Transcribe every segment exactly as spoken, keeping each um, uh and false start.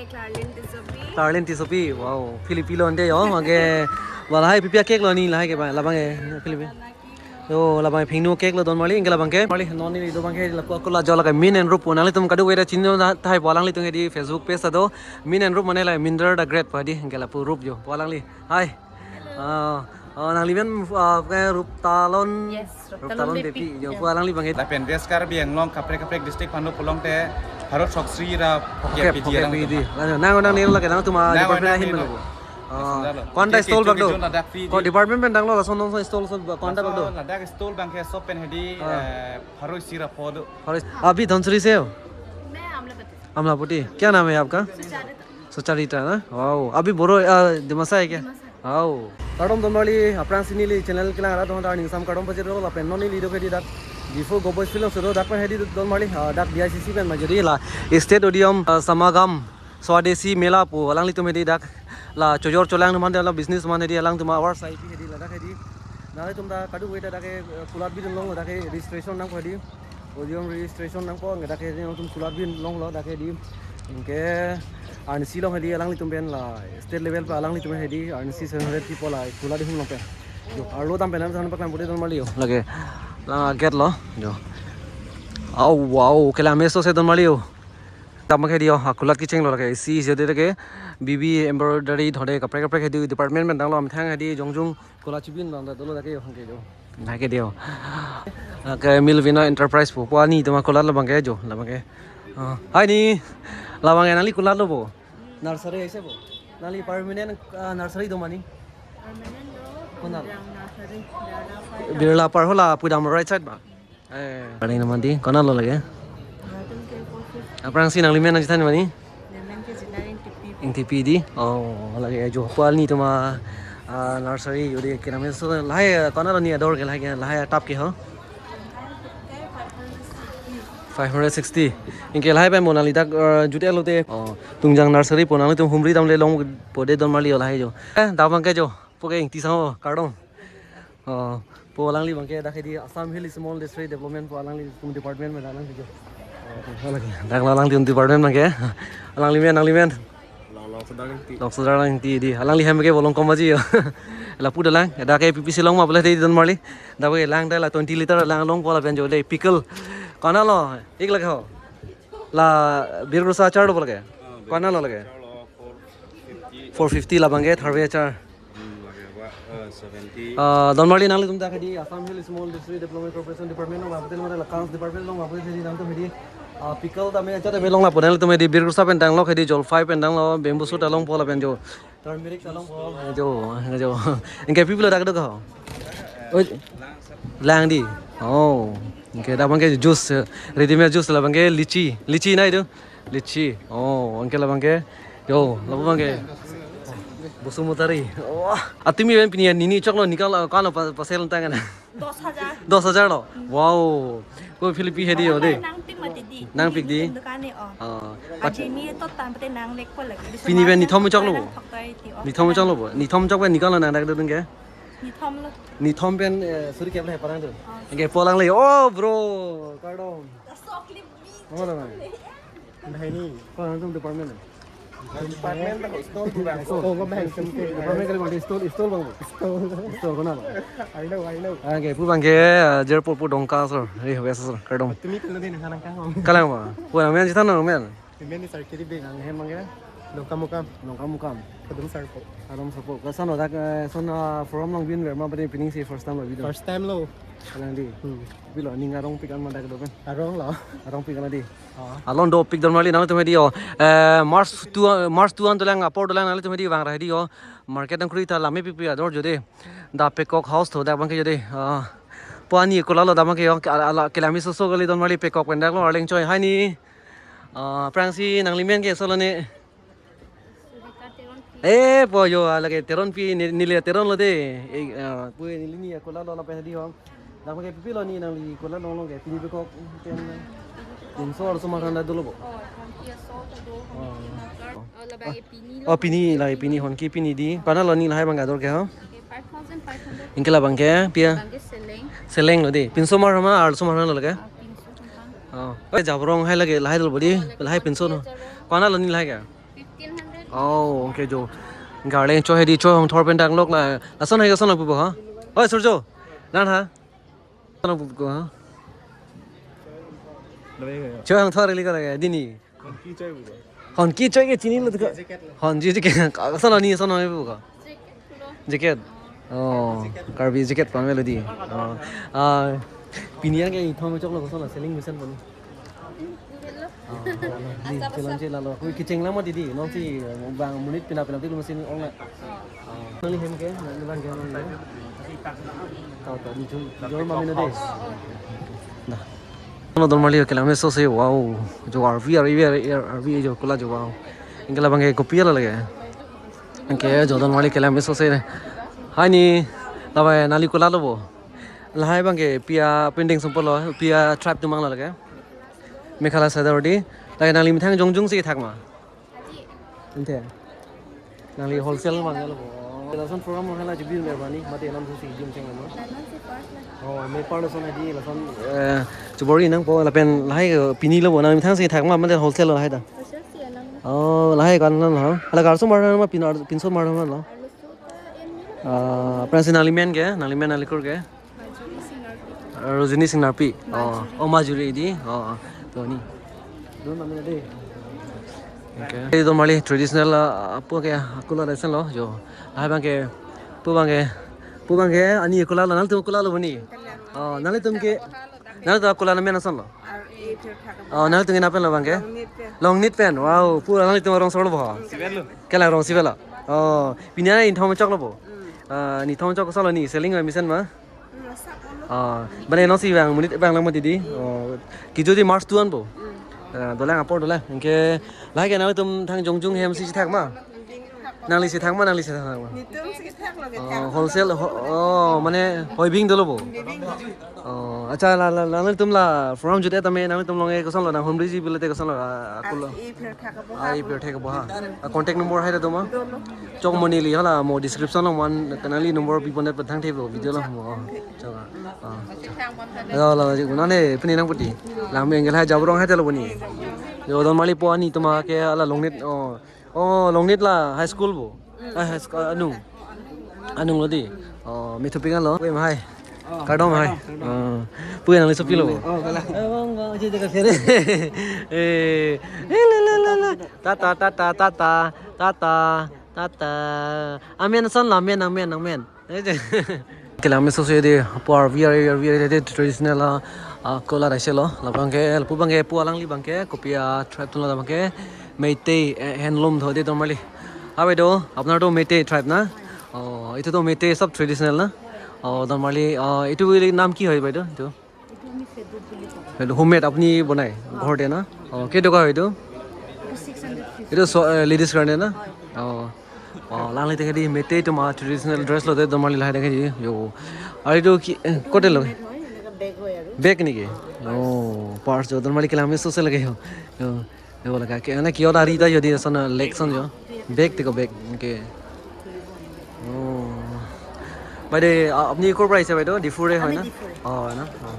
Clarlin Tissopi. Clarlin Tissopi, wow, Philippi lo ante yo, mage, wala hai pipi a-cake lo ni lahai ke ba, labang ke, Philippi. Yo, labang phingno cake lo don marli, anke labang ke, marli, non neli do abang ke, lapu ako la jo la ke Min and Rup, nanglitum kadokave ta chini tahai pu alanglitum ke di Facebook page ta do, Min and Rup mane la Minder the Great pu di, anke lapu Rup jo, pu alangli. Hai. Ah, oh, nanglimen, ah, ke Ruptalon. Yes, Ruptalon Ruptalon Beypi. Beypi. Jo, ya. Pu alangli abang ke. Lapen West Karbi Anglong kaprek kaprek district aphan do pulote, Bharat Soksri ra Phoke Phoke, Phoke P D P alangli D. Aduh, nang, nang nelo lake, nangtum, ah, nang, department nang ahin nelo. Melo. Ah, P D P, kona P D P stall abang do? Zone ladak free ko di. Department pen danglo, lason non stall so, kona abang do? Laso ladak stall abang ke shop pen hedi, Ah. eh, Bharat Soksri ra pho do. Bharat, आप भी धनसरी से हो? मैं अमलापति से। अमलापति। क्या नाम है आपका? सुचारिता। सुचारिता ना? Wow। अभी बोरो, आ, दिमासा है क्या? Dimasa. Wow। Kardom don marli, aphrangsi neli channel kelang arat don ta ningsam kardom pajir lo lapen non neli do ke di dak Diphu Goboi Film Studio dak pen hedi don marli, ah, dak D I C C pen majori la State Odium, ah, Samagam Swadeshi Mela pu alanglitum hedi dak la chojor cholang atum ante la business atum hedi alangtum ahavar sai pi hedi ladak hedi. Nanglitum ta kadokave ta dak ke, eh, kulat bidun long dak ke registration nangkok hedi. Odium registration nangkok, nge dak ke nangtum kulat bidun longlo dak ke di. Anke R N C long hedi alanglitum pen la state level pa alanglitum hedi R N C seven hundred people la kulat bihum long pen. Jo, arlo dam pen nangtum paklang pute don marli yo. Lake, la gate lo. Jo. Aw, wow, kela meso se don marli yo. Tama ke di yo, ha kulat kecheng lo lake, isi isi de ke, B B embroidery dhode kaprek kaprek hedi department pen danglo amethang hedi jongjung kulat chibin bang da dolo dak ke yo, hangke jo. Dak ke di yo. Ke Milvina Enterprise pu, pu ani tuma kulat lo abang ke jo, labang ke. Ah, hai ni, labang ke nangli kulat lo bo. Nursery aise bo. Nangli permanent, ah, nursery do mani. Permanent do, Konat. Birla nursery, Birla Park. Birla Park hola pudam right side ba. Eh, paling naman di, kona lo lake? Aphrangsi nanglimen nangchethan mani? Nemen ke jina Ingtipi. Ingtipi di? Oh, lake jo. Pu alni tuma, ah, nursery yo di kenam so lahai, kona lo ni ador ke lahai ke, lahai atap ke ho? Five hundred sixty. Anke lahai pen mo nangli dak, eh, jut-et lote. Oh, Tungjang Nursery pu nanglitum humri damle long pute don marli yo lahai jo. Eh, dak abang ke jo. Pu ke Ingti sang ho, kardom. Oh, pu alangli abang ke dak hedi Assam Hill Small Industry Development pu alanglitum department pen alangli ke. Oh, alangli. Dak la alanglitum department abang ke. Alanglimen, alanglimen. Long, Longsodar Ingti. Longsodar Ingti di. Alangli hem ke bolong kom aji yo. Lapu dalang, dak ke P P C long ma boleh di don marli. Dak ke lang dak la twenty liter lang longpo lapen jo le pickle. Kona lo, ik lake ho. La birgrosa achar lo lake. Ah, kona lo lake. Birgrosa achar lo four fifty. Four fifty labang ke tharve achar. Hmm, lake ba, eh, seventy. Ah, don marli nanglitum dak hedi Assam Hill Small Industry Development Corporation Department long lapen mane la accounts department long lapen hedi nangtum hedi, ah, pickle tame acha tame long lapen nangtum hedi birgrosa pen danglo hedi jolphai pen danglo bamboo shoot ta longpo lapen jo turmeric ta longpo jo jo. Anke pipilo dak do ho. Oi. Lang di. Oh. Anke dak abang ke juice, eh, ready made juice labang ke lychee. Lychee nai do. Lychee. Oh, anke labang ke. Yo, lapu abang ke. Bosumotari. Wah, atumi pen pini nini choklo nikal, kano pa-, pasel tang na. Dos hajar. Dos hajar lo. Wow. Ko Philippi hedi yo de. Nangpik mati di. Nangpik di. Neli dukan ni, oh. Ah. Aji ni to tan pate nang lek ko lagi. Pini pen nithom choklo bo. Nithom choklo bo. Nithom chok pen nikal nang dak dun ke. Nithom lo. Nithom pen, eh, suri kep le parang tu. Oh. Anke pu alangle. Oh, bro. Kardom. Sok lip. Mama dong. Bahini. Ko nangtum department? Department ba stall tu bang. Stall. Oh, ko bang. Department kali bang stall, stall bang. Stall. Stall kona bang. I know, I know. Anke pu abang ke, ah, Jerpo pu Dongka sir. Eh, biasa sir. Kardom. Tumi kan din nang kang. Kalang ba. Pu nangmen chethan nangmen. Tumi ni sir kiri bang ang hem mangge. Dongkamukam. Dongkamukam. Kadum Sarpo. Kadum Sarpo. Koson lo dak, eh, son, ah, forum long bin ver ma pini pining si first time lo bidun. First time lo. Kalang di. Hmm. Pilo ning arong pik an ma dak do pen. Arong lo. Arong pik an di. Oh. Along do pik don marli nanglitum hedi yo. Eh, March two, March two an dolang apor dolang nanglitum hedi vang ra hedi yo. Market nang kuri ta lame pipi ador jo de. Da Peacock House to dak abang ke jo de. Ah, pu ani kulat lo dak abang ke yo. Ala, ala kelami soso kali don marli Peacock pen dak lo arleng choi. Hai ni. Ah, aphrangsi nanglimen ke solo ne. Eh, po yo, ah, lake Teronpi ni, neli Teron lo de. Eh, ah, pu neli ni kulat lo lapen hedi ho. Dak abang ke pipilo ni nangli kulat long long ke pini Peacock pen pinso arloso ma than dolo bo. Oh, honki aso ta do, oh, honki makar. Oh, labang ke pini lo. Oh, pini la pini honki pini di. Kona lo ni lahai abang ador ke ho? Okay, five thousand five hundred. Anke labang ke pia? Labang ke seleng. Seleng lo de. Pinso ma than ma arloso ma than lo lake? Ah, pinso ma than. Oh. Eh, jabrong hai lake lahai dolo bo di. Oh, lake lahai pinso no. Jabrong. Kona lo ni lahai ke? Fifty. Oh, okay, jo. Garland choi hedi, choi hongthor pen danglok la. Lason hai, lason lapu bo ha. Oi, Surjo. Nang ha. Lason lapu ko ha. Choi hongthor ili ko lage dini. Hon ki choi ke chinilo ko. Hon ji ji ke. Lason ni, lason lapu ko. Jacket. Oh, Karbi jacket pame lo di. Oh. Ah, pini an ke ithom choklo, koson la selling mesen pon. Oh, di, chelang che lalo. Koi kecheng lang ma didi. Nonsi bang monit pina pina ti lu mesin ong la. Oh. Nangli hem ke, nangli bang ke, nangli. Tahu tahu di jun, jun mami na de. Nah. Nang don marli kelang meso se, wow. Jo R V, R V, R V, jo kola jo, wow. Anke labang ke kopi ala lage. Anke jo don marli kelang meso se. Hai ni, labai nangli kola lo bo. Lahai bang ke pi apending sumpot lo, pi a tribe atum abang lo lage. Meghalaya side odi. Lahai nangli methang jongjung si thak ma. Ante. Nangli wholesale abang lo bo. Lason program lo hala jubir merbani, mate nangtum si jum cheng lo. Lason si first la. Oh, me par lason adi, lason, eh, chubor-i nangpo lapen lahai, eh, pini lo bo, nangli methang si thak ma, mate wholesale lo lahai ta. Wholesale si alang. Oh, lahai kan lo ha. Hala garso mar ma pin ar-, pinso mar lo. Arloso ta en. Ah, aphrangsi nangli men ke, nangli men nangli kur ke. Majuri Singnarpi. Rojini Singnarpi. Oh, Majuri. Oh, Majuri di. Oh, to ni. Don mami na de. Okay. Ito mali traditional, ah, apo ke, ah, kola lason lo jo. Lahai bang ke, pu bang ke, pu bang ke, ani kola lo, nangtum kola lo bo ni. Oh, nangtum ke, nangtum kola na men ason lo. Oh, nangtum ke na pen lo bang ke? Longnit pen. Longnit pen. Wow, pura nangtum rongso lo bo. Sibel lo. Kelang rongsi bela. Oh, pini an ithom choklo bo. Hmm. Ah, ni thom chok koson lo ni, selling mesen ma? Hmm, sap lo. Ah, bang nonsi bang monit bang lang ma didi. Oh, kejut di March two an bo. Hmm. Ah, dolang apor dolang. Anke lahai ke nangtum thang jongjung hem si thak ma? Nangli si thak ma, nangli si thak ma? Netum si thak lo ke. Oh, thak. Wholesale, ho-, oh, mane hoi bing dolo bo. Bing. Oh, acha la, la, la, nangtum la program jut et tame nangtum long-e koson lo, nang humri ji bile te koson lo, ah, ako lo. Ah, i pher thak bo. Ah, i pher thak bo ha. Ah, contact number hai ta do ma? Dolo. Chok mo neli hala mo description lo man kanali number pi pon det pathang thek lo video lo mo. Chok. Ah. Lo lo ji guna ne pini nangputi. Lang me angle hai jabrong hai ta lo boni. Jo don mali po ani tuma ke ala longnit. Oh. Oh, longnit la high school bo. Mm. Ah, high school anung. Anung lo di. Oh, mithu pingan lo. Wem hai. Oh, kardom hai. Kardom, kardom. Oh, pu nangli sopi lo bo. Oh, kalang. Eh, bang, bang, aja jaga kere. Eh, eh, la, la, la, la. Tata, tata, tata, tata, tata. Amen ason la, amen, amen, amen. Kelang meso se de, pu R V R, R V R de traditional, ah, ah, kola raise lo. Labang ke, lapu bang ke, pu alangli bang ke, kopi a tribe atum labang ke, Meitei, eh, handloom tho de don marli. Ah, বাইদেউ, আপোনাৰ তো Meitei tribe না? Oh, এইটো তো Meitei সব traditional না? Oh, don marli, ah, এইটো বুলি নাম কি হয় বাইদেউ? এইটো? এইটো আমি ফেব্ৰিক বুলি কওঁ। এইটো homemade আপুনি বনাই ঘৰতে না? অ, কেইটকা হয় এইটো? এইটো ছিক্স হাণ্ড্ৰেড ফিফটি। এইটো চ-, এ, লেডিজ কাৰণে না? হয়। অ। অ, langli teke di Meitei atum a traditional dress lo te don marli lahai teke di. Jo. Aru এইটো কি, এ, এইটো ক'তে লয়? Handmade হয়, এনেকুৱা বেগ হয় আৰু। বেগ নেকি? অ, purse jo don marli kelang meso se lage jo. Jo. Ebo laga ke, ane kiyot ari ta jodi ason, ah, lek ason jo. Bag te ko bag, okay. Oh. বাইদেউ, আ-, আপুনি ক'ৰ পৰা আহিছে বাইদেউ? ডিফুৰে হয় না? আমি ডিফুৰে। অ, হয় না? অ।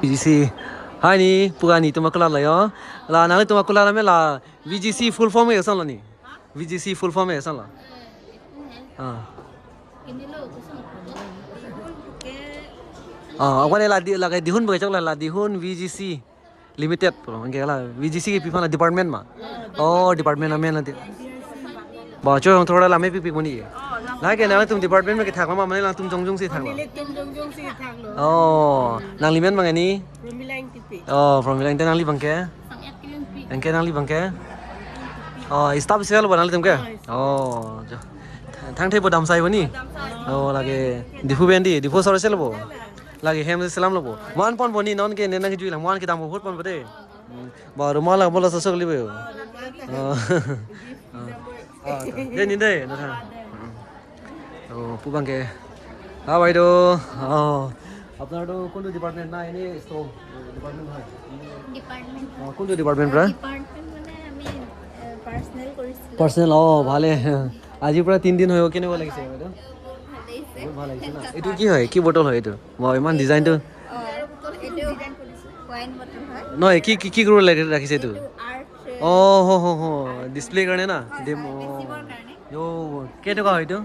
V G C. Hai ni, pu ani tuma kola lo jo. La, nangli tuma kola lo me la, V G C full form ke ason lo ni? V G C full form ke ason lo? অ। অ, আপুনি la di-, lake Dihun bo chok la, la Dihun V G C Limited pu lo, anke la V G C ke pi aphan la department ma? Oh, department amen la di. Ba, choi hongthor la mepik pik boni. Lake nangtum department me ke thak ma, mane nangtum jongjung si thak lo. Nelitum jongjung si thak lo. Oh, nangli men bang ani? Promila Ingtipi. Oh, Promila Ingtipi, nangli bang ke? Sang Ek Kilimpi. Anke nangli bang ke? Oh, staff sel bo nanglitum ke? Oh, staff. Oh, jo. Thang the bo damsai boni? Damsai. Oh, lake Diphu pen di, Diphu sor sel bo. Lake hem selam lo bo. Mo-an pon boni non ke ne nang jui lang mo-an kedam bo hut pon bo de. Hmm. Ba rumal la bola sosok li bo. Oh. Oh. Oh, de ni de, na tha. Hmm. Oh, pu bang ke. হা বাইদেউ। Oh. আপোনাৰ তো কোনটো ডিপাৰ্টমেণ্ট না এনে store department হয়? ডিপাৰ্টমেণ্ট। অ, কোনটো ডিপাৰ্টমেণ্ট পৰা? ডিপাৰ্টমেণ্ট মানে আমি, এ, পাৰ্চনেল কৰিছিলোঁ। পাৰ্চনেল, অ, ভালে। আজিৰ পৰা তিনিদিন হৈ গ'ল, কেনেকুৱা লাগিছে বাইদেউ? বহুত ভাল লাগিছে। বহুত ভাল লাগিছে ন? এইটো কি হয়? কি বটল হয় এইটো? বা, ইমান ডিজাইনটো। অ, এইটো ৱাইন বটল হয়। নহয়, কি, কি, কি কৰিব লাগে ৰাখিছে এইটো? এইটো আৰ্ট। অ, হ, হ, হ। ডিছপ্লে কাৰণে না? হয়, ডিম, হয়, অ। বেচিবৰ কাৰণে। য়ৌ, কেইটকা হয় এইটো?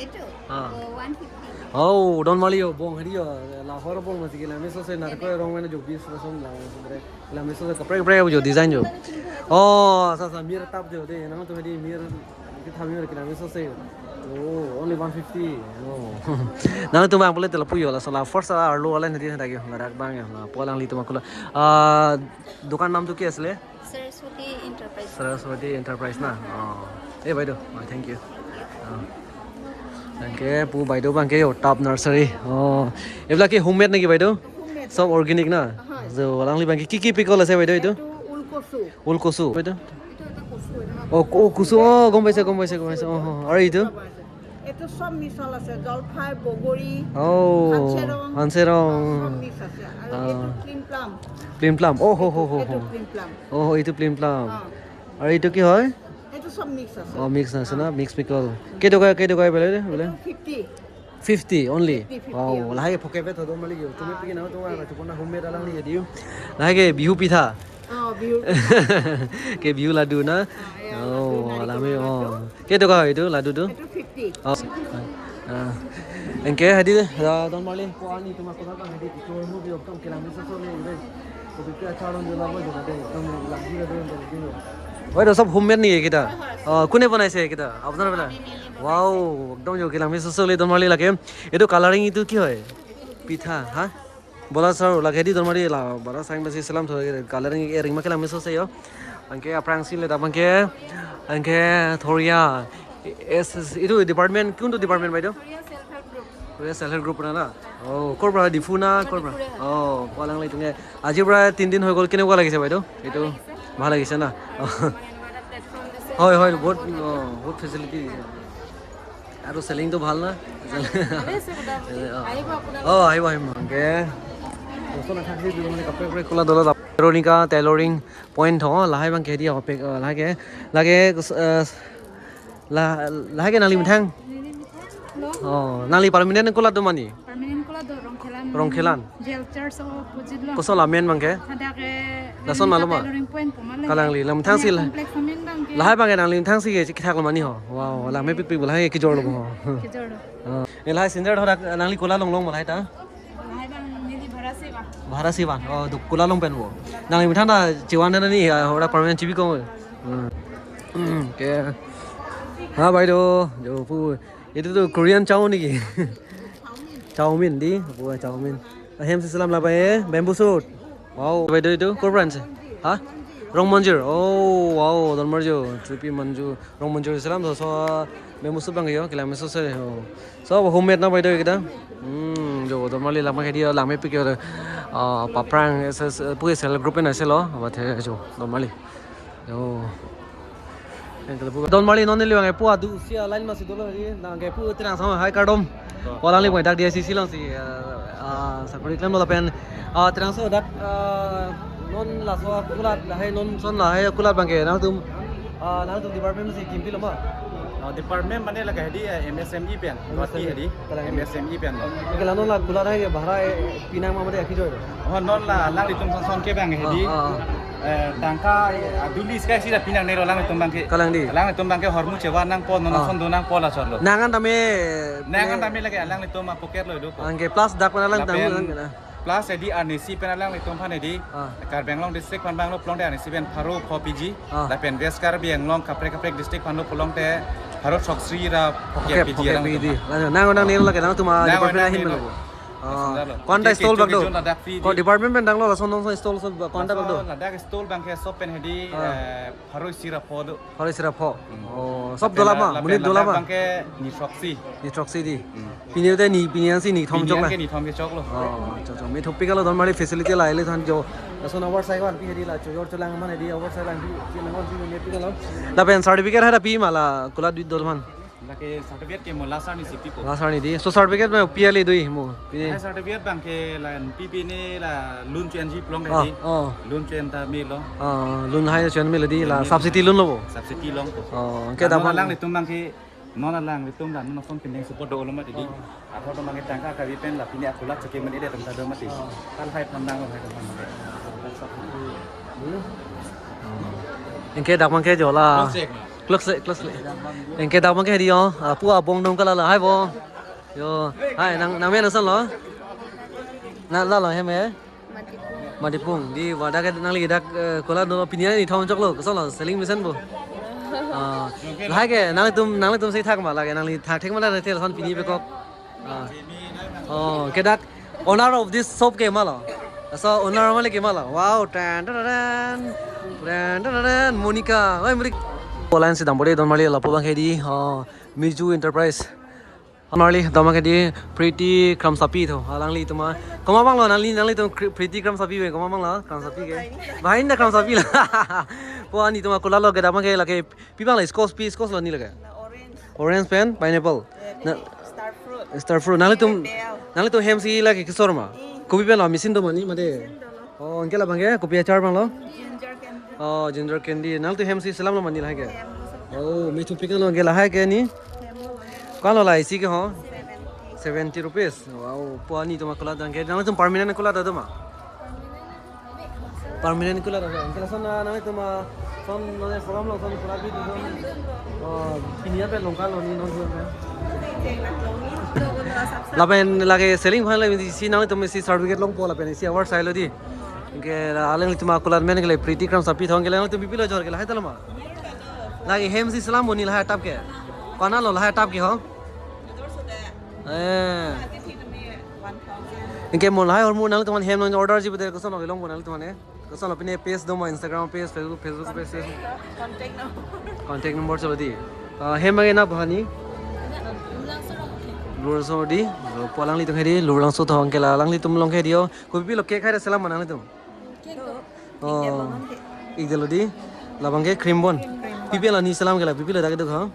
এইটো? অ। অ, ওৱান ফিফটি। অ, ডন মালি য়ৌ, বং হেৰি য়ৌ, লাহোৰ বং মাজি কিলামে চচে নাৰকো ৰং মানে য়ৌ বিশ পাৰ্চেণ্ট লাগাই আছে। Kilameso se kaprek kaprek abo য়ৌ, design য়ৌ. অ, আচ্ছা, আচ্ছা, মিৰ টাপ য়ৌ দে, নাম তো হেৰি মিৰ, কি থামি মিৰ kilameso se য়ৌ। অ, only one fifty। অ। নাম তো মই আপোনালোকে তেল পুয়ৌ, লাষ্ট লা first আৰ লো ৱালে নেদি থাকে, লাডাখ বাং য়ৌ, লা প আলাংলি তোমাক কলো। আ, দোকান নামটো কি আছিলে? সৰস্বতী এণ্টাৰপ্ৰাইজ। সৰস্বতী এণ্টাৰপ্ৰাইজ না? অ। এই বাইদেউ, অ, থেংক ইউ। অ। Anke pu বাইদেউ abangke য়ৌ, টাপ নাৰ্চাৰী। অ। এইবিলাক কি হোমমেড নেকি বাইদেউ? হোমমেড। সব অৰ্গেনিক না? হয়। য়ৌ, alangli abangke কি কি পিকল আছে বাইদেউ এইটো? এইটো ওলকচু। ওলকচু। বাইদেউ? এইটো এটা কচু, এটা অ, ক-, কচু, অ, গম পাইছে, গম পাইছে, গম পাইছে। অ, অ। আৰু এইটো? এইটো সব মিছল আছে, জলফাই, বগৰী, অ, হানচেৰং। হানচেৰং। অ, সব মিক্স আছে। আৰু অ। এইটো প্লিম প্লাম। প্লিম প্লাম। অ, হ, হ, হ, এইটো, হ। এইটো প্লিম প্লাম। অ, এইটো প্লিম প্লাম। অ। আৰু এইটো কি হয়? এইটো সব মিক্স আছে। অ, মিক্স আছে না? অ। Mix pickle. কেইটকা, কেইটকা বোলে, বোলে? এইটো fifty. Fifty only? Fifty, fifty only. Wow, lahai phoke vet hodo mali yo. Tumi piki na tunga na tupona homemade alangli diu. Lahai ke Bihu pitha. অ, বিহুৰ পিঠা। Ke Bihu ladu na? অ, এয়া লাডু, অ, নাৰিকলৰ lami, অ। লাডু। কেইটকা হয় এইটো লাডুটো? এইটো ফিফটি। অ। অ। Anke hadi, ah, don mali ko ani tuma ko ta hadi ko mo bi okam kilameso so le ure. Ko bi ke acharon jula mo jula de, ekdom lagi ladu lagi. Oi, to sob homemade niki kita? অ, কোনে বনাইছে kita? আপোনাৰ বোলে? আমি মিলি বনাইছে। Wow, একদম য়ৌ kilameso so le don mali lake. এইটো কালাৰিং এইটো কি হয়? পিঠা, হা? বলা চাউল লাগে দি, don mali la, বলা চাউল বেছি চালাম থৈ, কালাৰিং এ ৰিং মাকে লামিছো চে য়ৌ। Anke aphrang si le, dak abangke, anke থৰিয়া, এছ, এছ, এইটো ডিপাৰ্টমেণ্ট, কোনটো ডিপাৰ্টমেণ্ট বাইদেউ? থৰিয়া চেল্ফ হেল্প গ্ৰুপ। থৰিয়া চেল্ফ হেল্প গ্ৰুপ না? অ, ক'ৰ পৰা? ডিফু না? ক'ৰ পৰা? ডিফুৰে হয়। অ, প আলাংলি তুমি। আজিৰ পৰা তিনিদিন হৈ গ'ল, কেনেকুৱা লাগিছে বাইদেউ? এইটো ভাল লাগিছে। ভাল লাগিছে না? অ। আৰু মানে এনেকুৱা এটা প্লেটফৰ্ম দিছে। হয়, হয়, বহুত, অ, বহুত ফেচিলিটি দিছে। আৰু চেলিংটো ভাল না? ভালে আছে মোটামুটি। অ। আহিব আপোনালোক। অ, আহিব, আহিম। Anke, বস্তু নাথাকিলে মানে কাপোৰ কাপোৰ খোলা দলত টেইলৰিং কা, টেইলৰিং পইণ্ট থ, lahai abangke di, অ, pek, O, lahai ke, lahai ke, O, la-, lahai ke nangli methang? Neli methang lo. O, nangli permanent kolat do mani? Permanent kolat do Rongkhelan. Rongkhelan. Jail church opposite lo. Koson amen abangke? Hadak ke lason maloma? Tailoring point pu ma le. Kalangli, la methang si la. Complex amen abangke. Lahai abangke nangli methang si ke kethak lo mani ho. Wow, la mepik pik lahai kejor lo ho. Kejor lo. Ah. Eh, lahai senior ho dak nangli kola longlong malai ta? Lahai abang neli bhara si ba. Bhara si ba. Oh, duk kola long pen bo. Nangli methang ta chevan na ni, ah, ho dak permanent chibi ko. Hmm. Hmm, ke. Ha, bhai do, jo pu. এইটো তো কোৰিয়ান চাও নেকি? চাওমিন দি, পুৰা chowmein. Ahem si selam labang e, bamboo shoot. Wow, বাইদেউ এইটো ক'ৰ পৰা আনিছে? হা? ৰং মঞ্জিৰ। অ, wow, don marju, tripi manju, ৰং মঞ্জিৰ selam, so, so, bamboo shoot abang yo, kilameso se, অ। সব homemade না বাইদেউ এইকেইটা? উম, jo, don marli lama khedi, lama pik, অ, পাপৰাং, এছ এছ, পুৱে চেল্ফ হেল্প গ্ৰুপে নাইছে ল, আবাথে jo, don marli। Yo. Anke pu don marli non neli abangke pu adu sia line masi dolo ri, nangke pu terang sama hai kardom. Oh. Pu alangli abang dak D I C C along si, ah, ah, sakori klemlo lapen, ah, terang so dak, ah, non laso kulat lahai non son lahai kulat abangke nangtum, ah, nangtum department si kimpi lo ma? Oh, department mane lake hedi, eh, M S M E pen. M S M E. Guwahati hedi. Kalang. M S M E pen lo. Anke la non la kulat hai ke bhara, eh, pinang ma mate akhi joy lo. Oh, non la alanglitum son son ke abang hedi. Ah, ah, ah. Eh, tangka, eh, aduli sky sida pinangnelo alanglitum abangke. Kalang di. Alanglitum abangke hormu chevan nangpo, non, ah, son do nangpo la chotlo. Nang an tame, nang an tame lake alanglitum a pocket lo do ko. Anke plus dak pen alang tang lapen lang na. Plus hedi arnisi pen alanglitum aphan hedi. Ah. Karbi Anglong district aphan abang lo pulote arnisi pen pharo pho P G. Ah. Lapen West Karbi Anglong kaprek kaprek district aphan lo pulote pharo throksi ra pho P G. Pho P G alang di. Lalu nang nang nelo lake nangtum a department ahin nelo. Ah, ko-an ta stall bak do? Ko department pen tanglo lason nong stall so ko-an ta bak do? Ladak stall abangke sob pen hedi, ah, eh, pharo isi ra pho do. Pharo isi ra pho. Hmm. Oh, sob dola ma, lapen monit dola ma? Ladak abangke ni throksi. Ni throksi di. Hmm. Pini te ni, pini ansi ni thom chok la. Pini anke ni thom ke choklo. Oh, chok chok. Me thopik lo don marli facility la ele than jo. Lason over side wan pi hedi la chojor cholang man hedi over side lang pi, pi nang wan pi me pi lo. Lapen certificate hada pi ma la kulat dui dol man. Lake certificate ke mo last arni si pipo. Last arni di. So certificate ma pi ale dui mo. Pi. Lake certificate abangke la N P P ne la loan chen ji pulote di. Oh. Loan chen ta melo. Oh, loan hai chen melo di la subsidy loan lo bo. Subsidy loan ko. Oh, anke non dapat alanglitum abangke non alanglitum la non son pending support dolo mati di. Oh. Athor atum abangke tangka kavi pen la pini akulat cheke mati di atum ta do mati. Oh. Kal hai pon nang hai atum abangke. Hmm. Anke dak abangke jo la. Close check, ma. Close check, close check. Anke dak abangke di yo. Ah, pu abong dong kala la. Hai bong. Yo. Hai, nang, nang men ason lo. Na la lo hem eh. Matipung. Matipung. Di wadah ke nangli dak, eh, kola dolo pini arni thom choklo. Koson lo selling mesen bo. Ah, lahai ke nanglitum, nanglitum si thak ma lake nangli thak thek ma la retail son pini pekok. Ah. Oh, ke dak owner of this shop ke ma lo. So owner ma le ke ma lo. Wow, tan tan tan. Tan tan tan. Monica. Oi, Monica. Online si dambore don marli lapu abangke di. Oh, Miju Enterprise. Marli dam abangke di Pretty Kramsapi tho. Alanglitum a. Komat abang lo nangli, nanglitum Kri-, Pretty Kramsapi ve komat abang lo. Kramsapi ke. Behind the Kramsapi la. Po ani atum a kola lo ke dam abangke lake pi abang la, squash pi, squash lo ni lake. La orange. Orange pen pineapple. Eh, na, ini star fruit. Star fruit. Nanglitum, bell. Nanglitum hem si lake kesor ma. Hmm. Kopi pen lo, machine do ma ni mate. Machine dolo. Oh, anke labangke kopi achar abang lo. Ginger candy. Oh, ginger candy. Nanglitum hem si selam lo ma ni lahai ke. Hem lo. Oh, me chupik lo anke lahai ke ni. Hem lo. Ko-an lo la isi ke ho? Seventy. Seventy rupees. Wow, po ani atum a kola abangke. Nanglitum permanent kola ta do ma? Permanent kola ta. Anke lason na, nanglitum a son, nang program lo son kola bi tu. Oh, pini apa longkal lo ni non tu apa? Lapen lake selling bhai la isi nanglitum isi certificate longpo lapen isi award sai lo di. Anke alanglitum a kola men ke le Pretty Kramsapi tho anke alanglitum pipilo jor ke lahai ta lo ma. Lake hem si selam bo ni lahai atap ke. Ko-an lo lahai atap ke ho? Eh. Anke mo lahai ahormu nanglitum an hem nang order ji pute koson lo kelong bo nanglitum an eh. Koson lo pine page do ma, Instagram page, Facebook, Facebook page. Contact number. Contact number chalo di. Ah, hem abangke na bahani? Lurlangso di. Lo po alanglitum hedi, Lurlangso tho anke la alanglitum along hedi yo. Kopi lo cake hai ra selam ma nanglitum? Cake do. Oh. Ingdelo di. Labangke cream bun. Cream bun. Pipi la ni selam ke la, pipi la dak do ha?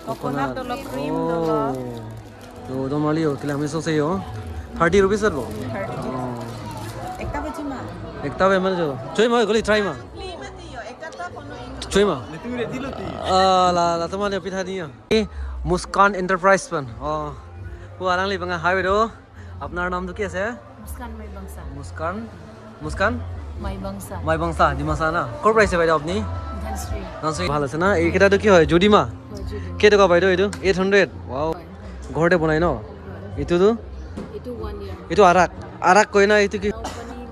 Coconut dolo, cream dolo. Oh. Yo, don marli yo, kila meso se yo. Thirty rupees lo. Thirty. Oh. Ekta bajima. Ekta be man jo. Choi ma, goli try ma. Choi ma. Ah, la, latum an aphi tha ni ya. Muskan Enterprise pen. Oh. Pu alangli abang hai do. আপোনাৰ নামটো কি আছে? মুস্কান মাইবাংচা। মুস্কান, মুস্কান? মাইবাংচা। মাইবাংচা, ডিমাচা না? ক'ৰ পৰা আহিছে বাইদেউ আপুনি? ধনশ্ৰী। ধনশ্ৰী, ভাল আছে না? এইকেইটাতো কি হয়? জুডিমা? হয়, জুডিমা। কেইটকা বাইদেউ এইটো? Eight hundred। Wow। হয়। ঘৰতে বনাই ন? হয়। এইটোতো? এইটো one year। এইটো আৰাক। আৰাক কয় না এইটো কি?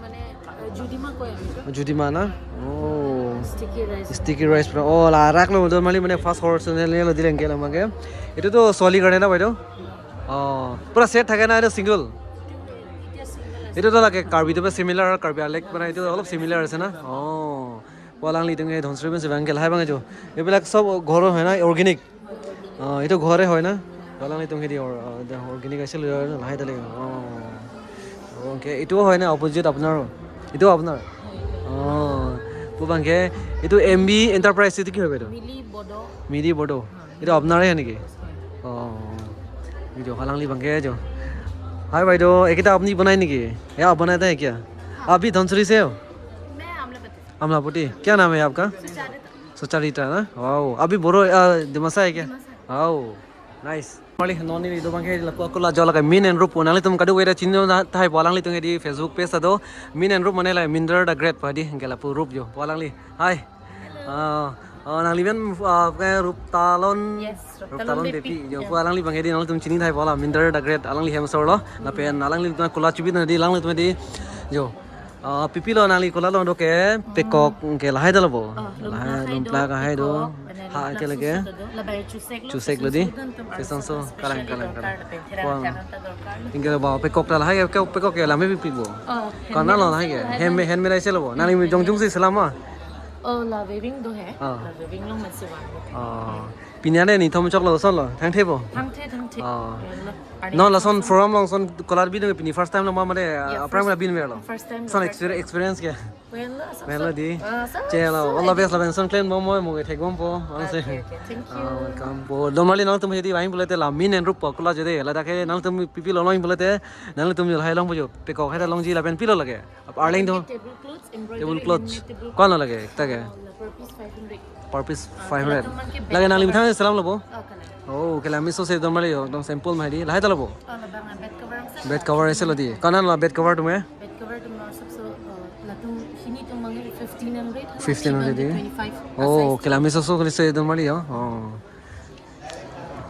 মানে, আহ, জুডিমা কয় আমি। জুডিমা না? Oh। Sticky rice। Sticky rice পৰা। Oh, la arak lo, don marli mane first horse ne lo dileng ke lamang ke. এইটোতো ছোৱালীৰ কাৰণে না বাইদেউ? অ, পুৰা ছেট থাকে না, এইটো চিংগল? এতিয়া চিংগল আছে। এইটো তো লাগে কাৰ্বিটো পুৰা চিমিলাৰ, কাৰ্বি আংলং মানে এইটো অলপ চিমিলাৰ আছে না? অ, pu alanglitum ke Dhonsiri pen si abang ke lahai abang jo. এইবিলাক সব ঘৰৰ হয় না, অৰ্গেনিক? অ, এইটো ঘৰৰে হয় না? Pu alanglitum ke di or, organic আছে লো না, lahai tale. অ। অ, অংকে এইটো হয় না, অপজিট আপোনাৰ? এইটো আপোনাৰ? অ, pu abang ke, এইটো এম বি এণ্টাৰপ্ৰাইজ, এইটো কি হয় বাইদেউ? মিলি বডো। মিলি বডো। এইটো আপোনাৰে হয় নেকি? অ, এইটো pu alangli abang ke jo. Hi বাইদেউ, এইকেইটা আপুনি বনাই নেকি? ये आप बनाते हैं क्या? आप भी धनसिरी से हो? मैं आमलापट्टी से। आमलापट्टी। क्या नाम है आपका? सुचारिता। सुचारिता ना? Wow, आप भी बोरो, आ, दिमासा है क्या? Dimasa. Wow, nice। Marli non neli do abang ke lapu ako la jo la ke Min and Rup pu, nanglitum kadokave ta chini thai pu alanglitum ke di Facebook page ta do, Min and Rup mane la Minder the Great pu di, ke lapu Rup jo pu alangli. Hi. Hello. Ah, ah, nangli men, ah, ke Ruptalon. Yes, Ruptalon Ruptalon Beypi. Beypi. Jo, yeah. Pu alangli abang ke di nangtum chini thai pu la Minder the Great alangli hem sor lo. Hmm. Lapen alanglitum kola chubit na di, alanglitum di. Jo. Ah, pipilo nangli kola long do ke, hmm, pekok ke lahai ta lo bo. Oh, lahai, lumplak lahai do. Pekok, mane ha, lumplak ke lage. Susu ta do. Labai chusek lo, chusek lo di. Susu dan tum. Sesang arsa so, specially kalang, kalang, dorkar kalang. Lapen theran, wah, theran ta dorkar lo. Ingke ba pekok ta lahai ke, pekok ke lame pipi bo. Oh, handmade lo lahai ke. Handmade. Handmade, handmade aise lo bo. Nangli, handmade, jongjung si selam ma? Oh, la weaving do hai. Ah. La weaving long man si van bo. Ah. Pini arni thom choklo, lason lo, thangthe bo? Thangthe, thangthe. Ah. Well, arni non lason thom program along son kolar bin pini first time lo ma mane, yeah, aphrang first, la bin verlo? First time. Son, first exper-, time. Experience ke? Well, asap, well, asap di. Ah, asap, chelo, asap, all the best, lapen son klem bom, mo, mo ke thek bompo. Okay, okay. Thank you. Ah, welcome po. Don marli nangtum hedi vang pulote la Min and Rup pu kola jodi, ladak ke nangtum pipilo long pulote, nangtum lahai longpo jo. Pekok hai ta longji lapen pilo lage. Arleng do. Table clothes, embroidery, table clothes, handmade table clothes. Ko-an lo lage, ekta ke? Ah, per piece five hundred. Per piece five hundred. Ah, latum an ke lage bed nangli cover. Methang selam lo bo? Ah, kalang. Oh, ke la meso se don marli yo, ekdom simple ma di. Lahai ta lo bo? Ah, labang bed cover ang sa. Bed cover aise lo di. Ko-an lo bed cover atum ke? Bed cover atum asap so, uh, latum hini atum abang ke fifteen hundred. Fifteen hundred di. Twenty-five. Oh, a size. Kela meso so kali se don mali yo. Oh.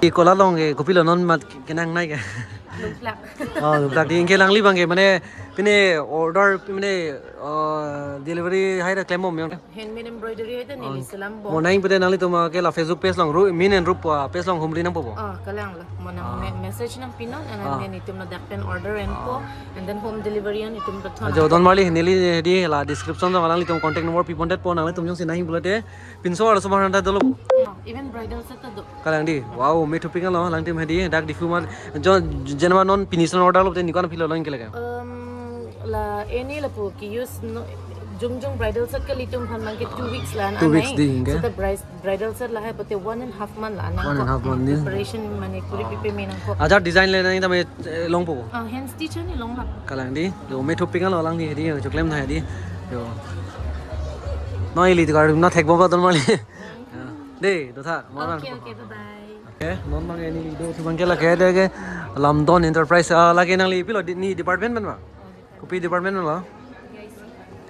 Di kola along ke kopilo non mat kenang nai ke. Lumplak. Oh, lumplak di ingke nangli abang ke mane pine order mane, uh, delivery hai ra klembom yo. Handmade embroidery hai ta neli selam bom. Mo nang pute nanglitum ke la Facebook page along Ru-, Min and Rup, uh, page along humri nangpo bo. Ah, kalang la. Mo nang me-, message nangpinon and then itum ladak pen order enpo and then home delivery an itum pathon. Ajo don mali neli di la description along nanglitum contact number pipondet po nanglitum jongsi nangji pulote pinso arloso aphan ta dolo. Oh, even bridal set ta do. Kalang di. Wow, me thupik lo alangtum hedi dak Diphu mar jo jenama non pinison order lo te nikon philo lo ingke lake. Um, la eni lapu ke-use no, jongjong bridal set kalitum aphan abang ke two weeks la. Two weeks anai. Di ingke. So the bri-, bridal set lahai pute one and half month la anai. One and half month di. Preparation mane kuri pipe me nangkok. Ajat design le nang tame, eh, longpo. Ah, hand stitch ani longlap. Kalang di. Yo, me thupik lo alangli hedi, yo, choklem na hedi. Yo. No ili gar na thekbom ba don mali. Ya. De, do tha. Mo nang. Okay, okay, bye bye. Okay, non abang ini do abang ke lake de ke Lamdon Enterprise, ah, lake nangli pilo di, ne department pen ma? Kopi department lo?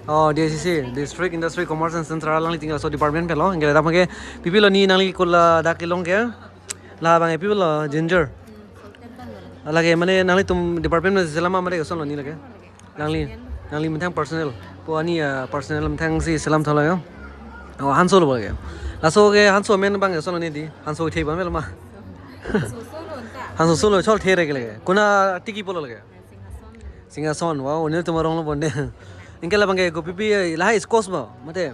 Oh, D I C C, District Industry Commerce and Central alangli tinggal so department pen lo. Ingke dak abang ke pipilo ne nangli kola dak kelong ke. La abang ke pipilo ginger. Lake mane nanglitum department pen selam ma mane kosonlo ne lake. Nangli, nangli methang personal. Po ani, ah, personal methang si selam thalo yo. Oh, Hanso lo lake. Laso ke Hanso amen abang kosonlo ne di. Hanso the abang lo ma. Hanso solo chol the re ke lake. Konat tiki pulo lake. Singhason, wow, nelitum arong lo bonde. Ingke la abang ke kopi pi, lahai squash ba, mate.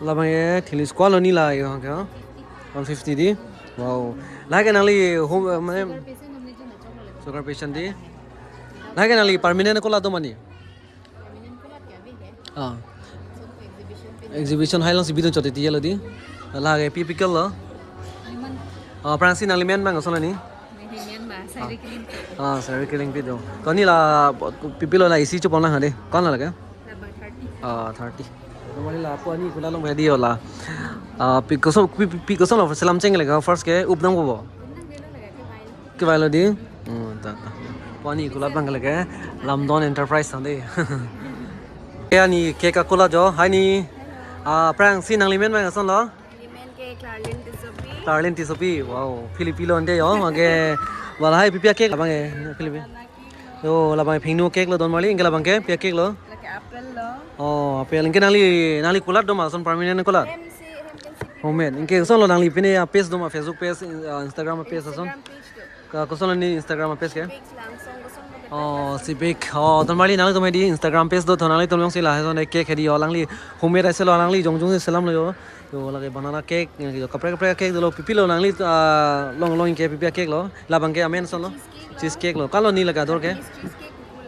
La abang ke thili squash lo ne la yo ke. One fifty di. Wow. Lahai ke nangli home, eh, mane sugar patient di. Lahai ke nangli permanent kola do ma ne? Ah. Exhibition hai along si bidun chote tiya lo di. Lahai ke pi pickle lo. Ah, aphrangsi nangli men abang kosonlo ne? Ah, sari kelengpi do. Ko ne la pipilo la isi chupon lang hade. Konat lake? Ah, thirty. Kemari la po ani kola along hedi yo la. Ah, pi koson, pi, pi, pi kosonlo selam cheng lake first ke up nangpo bo. Kevailo di. Hmm, ta, ta. Po ani kola abang lake Lamdon Enterprise tang de. Ke ani cake akola jo. Hai ne. Ah, aphrangsi nangli men abang kosonlo? Neli men ke Clarlin Tissopi. Clarlin Tissopi, wow, Philippi lo ante yo, abang ke, wala hai pi pi a-cake abang ke, Philippi. Yo, la abang ke phingnu cake lo don mali, ingke la abang ke, pi a-cake lo. Lake apple lo. Oh, apple, ingke nangli, nangli kolat do ma, son permanent kolat? Hem si, hem pen si. Homemade, ingke kosonlo nangli pine a-page do ma, Facebook page, in-, uh, Instagram page ason? Instagram page do. Ka, kosonlo ne Instagram page ke? Big Langsong kosonlo ke. Oh, si big. Oh, don mali nanglitum hedi Instagram page do, to nanglitum jongsi lahai ason cake hedi yo alangli homemade aise lo alangli jongjong si selam lo yo. Yo lake banana cake, yo kaprek kaprek cake dolo pipilo nangli, ah, long long ke pi pi a-cake lo. La abang ke amen kosonlo? Cheese cake lo. Cheese cake lo. Konat lo ne lake ador ke?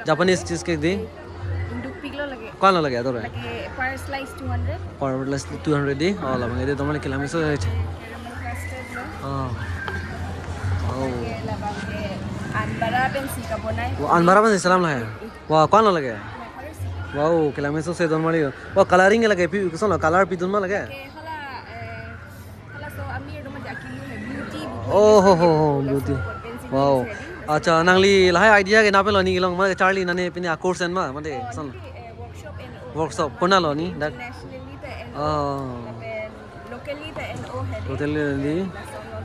Japanese cheese cake di? Induk pik lo lake. Konat lo lake ador ke? Lake per slice two hundred. Per slice two hundred di? Oh, la abang ke di don mali kelang meso. Caramel crusted lo. Oh. Oh. Lake la abang ke anbara pen si kabonai. Oh, anbara pen si selam lahai. Wah, konat lo lake? Wow, kelang meso se don mali. Wah, coloring lake pi, kosonlo color pidun ma lake? Lake hala, eh, hala so amir do ma ja kilu hai beauty, beauty. Oh, ho, ho, ho, beauty. Wow. Acha, nangli lahai idea ke na pilo ne kelong ma charli nane pine a-course en ma, mate, kosonlo? Eh, workshop en o. Workshop, konat lo ne dak? Internationally ta en o. Oh. Lapen locally ta en o hedi. Locally di.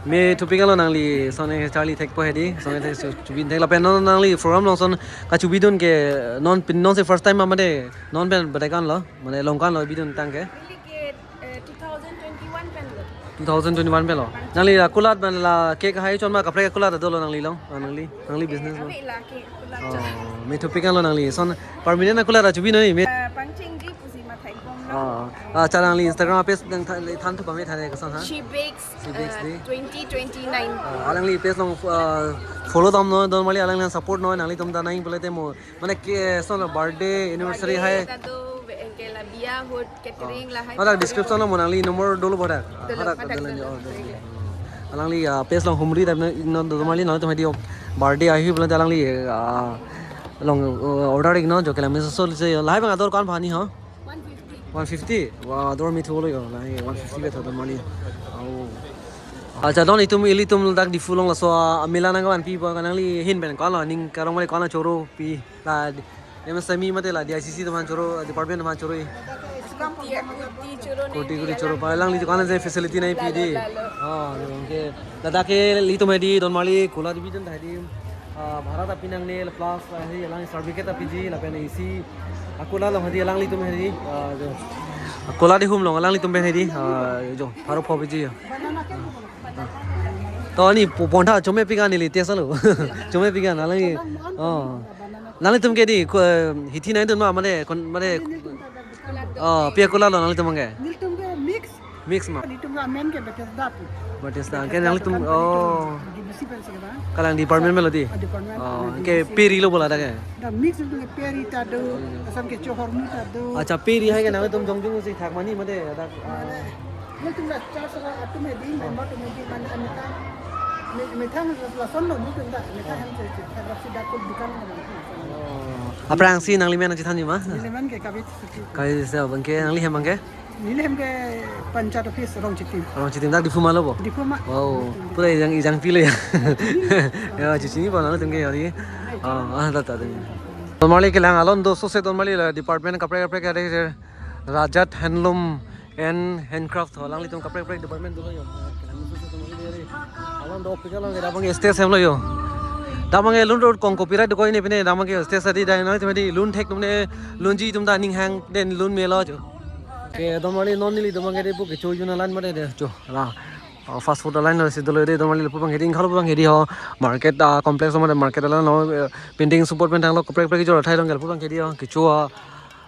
Me thupik lo nangli, son charli thekpo hedi, son thek chu-, chubi thek lapen non nangli program along son kachubi dun ke non pin non si first time ma mate, non pen bade konlo, mane long konlo bidun tang ke? Neli ke, eh, two thousand twenty-one pen lo. Two thousand twenty-one pen lo. Nangli la kolat mane la cake hai chon ma kaprek kolat dolo nangli long, ah, nangli, nangli business lo. Ami la cake kolat. Oh, me thupik lo nangli, son permanent kolat chubi noi me. Eh, pangchengji pusi mathai bom lo. Oh, ah, cha nangli Instagram page nang tha-, than thu pame thane koson ha? She Bakes, She Bakes, eh, di? Twenty twenty-nine. Ah, alangli page along, ah, follow dam noi, don mali alangli support noi, nanglitum ta nang pulote mo. Mane ke, son birthday, anniversary hai. Birthday ta do, ke la biya ahut, catering lahai. Mane description along mo nangli number dolo bo dak. Dolo, hadak hadak dolo, dolo, oh, dolo. Alangli, ah, page along humri ta no, no, don mali nanglitum hedi birthday ahi pulote alangli, ah, along, uh, order ik non jo kelang meso se lahai abang ador ko-an aphan ne ho? One fifty. One fifty? Wah, ador me thulo yo, lahai one fifty ke tha don mali. Oh. Acha don itum ilitum dak Diphu along laso, ah, mela nangvanpi po, nangli ahin pen konat lo ning karong mali konat lo choro pi la M S M E mate la D I C C atum aphan choro, department atum aphan choro. Kuti, kuti choro, kuti, kuti choro pa alangli dukan je facility nangpi di. Lalo, lalo. Oh, okay. Ladak ke ilitum hedi, Donmarli Kola Division ta hedi. Ah, bhara ta pi nangne, plus, ah, hedi alang certificate ta piji, lapen isi. Ah, Kola along hedi alanglitum hedi. Ah, jo. Ah, Kola Dihum along alanglitum pen hedi. Ah, jo, pharo pho piji. To ni po-, pontha chome pikan neli test lo. Chome pikan alang. Oh. Nanglitum ke di ko, eh, hithi nangdun ma mane kon mane. Oh, pi akola lo nanglitum ke? Nelitum ke mix. Mix ma. Nelitum ke amen ke Bethesda pu. Bethesda. Ke nanglitum, oh. Di besi pen sih ba. Kalang department melo di. Ah, department. Oh, ke peri lo bola dak ke? Da mix nelitum ke peri ta do, asam ke chohor mu ta do. Acha, peri hai ke nanglitum jongjong si thak mani mate dak. Nelitum la char sara atum hedi, member atum hedi, mane amethang, me-, methang lason lo nelitum ta, methang hem che che, thak rap si dak ko dukan ko. Oh. Aphrangsi nangli men nangchethan ma? Neli men ke Kabit Suti. Kabit Suti, abang ke nangli hem abang ke? Neli hem ke Panchayat Office Rongchitim. Rongchitim dak Diphu ma lo bo? Diphu ma. Wow, pura ejang, ejang pi lo ya. Ya, chini pa nanglitum ke ya di. Ah, ah, ta, ta, ta. Donmarli kelang alon do sose Donmarli la department kaprek kaprek ada ke Rajat Handloom and Handcraft ho alanglitum kaprek kaprek department dolo yo. Alon do pika along ke damang stage hem lo yo. Damang ke lun road kong copyright do ko ini pine damang ke stage adi dai noi temedi lun thek tumne lunji tum da ning hang den lun melo jo. Ke Donmarli non neli damang ke de pu kecho jun alan mane de jo. La. Oh, fast food alan lo si dolo de Donmarli lapu abang hedi ingkha lapu abang hedi ho. Market, ah, complex mane market alan lo, eh, painting support pen thang lo kaprek kaprek kejor athai along ke lapu abang hedi ho. Kecho, ah,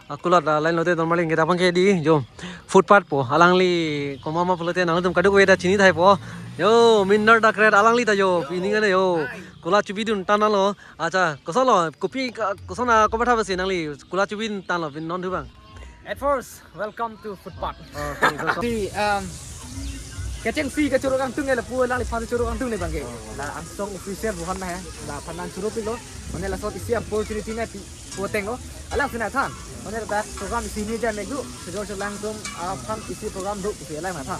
akulat alan lo de Donmarli ke dak abang ke di jo. Footpath po alangli komat ma pulote nangtum kaduk veda chini thai po. Yo, Minder Dakret alangli ta jo, pining ane yo. Kola chobidun tan lo. Acha, koson lo, kopi ka, koson a komatha besi nangli, Kola chobidun tan lo, pin non thu abang. At first, welcome to Footpath. Okay, welcome. Di, um, kechengsi kechoro kangtung ya, lapu nangliphan choro kangtung ne abang ke. La Angsong official buhan na hai, laphan nangchoro pilo, mane laso isi opportunity ne pi, pu ateng lo, alang si nangthan, mane ta program isi ni ja me du, sejor selang tum, aphan isi program do, isi alang nangthan.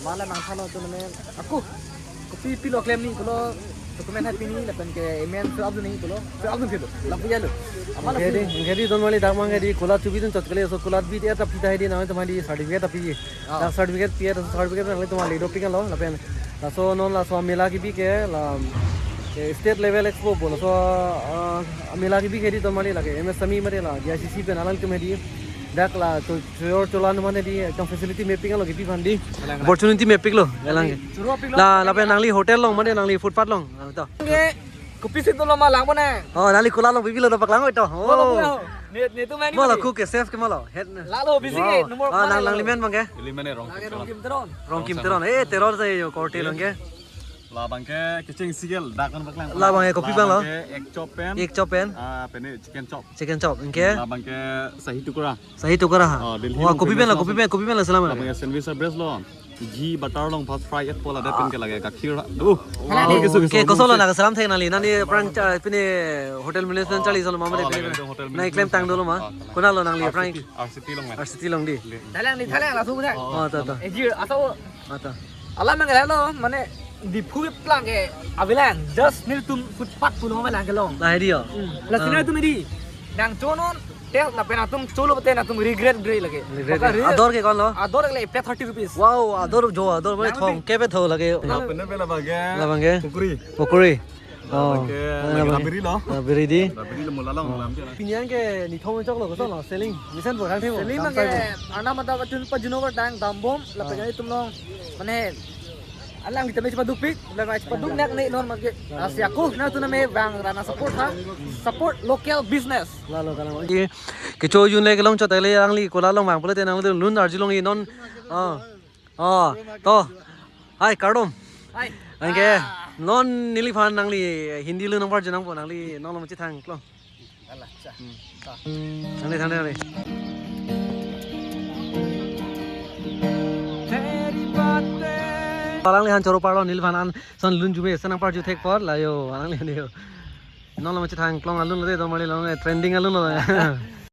Amala nangthan lo tu ne, aku, kopi pilo klem ni, pulo, document hai pini, lapen ke amen fill up ni pulo, fill up ni pulo, lapu ya lo. Amal Hedi, hedi Donmarli dak abang hedi Kola chobidun chot kali, so Kola bit ya tapi ta hedi nangtum hedi certificate tapi. Ah. Dak certificate pi ya, certificate nangtum hedi do pikan lo, lapen. Laso non laso mela kebi ke la, eh, state level expo bo, laso, ah, mela kebi hedi Donmarli lake M S Sami mate la D I C C pen alangtum hedi. Dak la cho-, chor cholan mane di ekdom facility mapping lo kepi aphan di. Alang, alang. Opportunity mapping lo, alang. Choro pik lo. La, lapen nangli hotel along mane nangli footpath along. Ah, to. Ke, kopi si dolo ma lang mane. Oh, nangli Kola along pipilo to paklang oi to. Oh. Oh, oh. Ne, netum mani. Mo la mani. Cook ke chef ke mo lo. Head na. Lalo, bisi ke, wow. Nomor ah, mana nang, lo? Nangli men abang ke? Ili mane Rongkim Teron. Rongkim Teron. Rongkim Teron. Eh, Teron sa yo korte along ke. La abang ke kechengsi ke dak kan paklang. La abang ke kopi abang lo? La abang ke ek chop pen. Ek chop pen. Ah, pen chicken chop. Chicken chop, anke? La abang ke sahi tukra. Sahi tukra ha? Oh, Delhi. Wah, along kopi famous pen la, lo. Kopi pen, kopi pen la selam. La abang ke sandwich bread lo. Ghee butter along fast fry et pola dak pen ke lage gakhir. Duh. Wow. Wow, kisu, kisu. Ke koson lo nangselam thek nangli, nangli aphrang cha, pine hotel management charli solo mama de. Oh, pine. Lage hotel management. Nangli klem tang dolo ma. Oh, konat lo nangli aphrang? R C T, R C T along men. R C T along di. Thalang ni, thalang langsung thalang. Oh, ta, ta. Eh, jir, asal. Ah, ta. Alam yang lo, mane Diphu plang ke avelang, just nelitum footpath pulo avelang kelong. La hedi yo. Hmm. La sini Ah. Tum hedi. Nangchonon, te lapen atum cholo te nangtum regret gre lage. Regret. Maka gre. Ador ke kon lo? Ador le plate thirty rupees. Wow, ador jo, ador mane Nang thong di- ke pe tho lage. La pen pen la abang ke. La abang ke? Pukri. Pukri. Oh. Abang ke, ah, lagi abang ke. Rabiri lo. Rabiri di. Rabiri lo mula long, oh. Malam ke. Pini abang ke ni thong chok lo, koson lo, selling. Mesen bo kan thebo. Selling abang ke, arna mata pajun, pajun over tang, dambom, lapen Ah. Ilitum long. Mane, alang kita me cepat dupik, lapen cepat duk nak ne normal ke. Asi aku, nangtum name bang rana support ha. Support local business. Lalo kalang. Kecho jun le kelong chot le alangli Kola along bang pulote nangli lun arjulong i non. Oh. Oh, to. Hai, kardom. Hai. Anke, ah. Non neliphan nangli Hindi lun nangparju nangpo nangli non lo machethang klong. Alah, cha. Hmm. Cha. Thang le, thang le, thang le. Alangliphan choro parlo neliphan an son lun jume sen nangparju thek apot la yo, alangliphan yo. Non lo machethang klong alun lo de, Donmarli lo trending alun lo.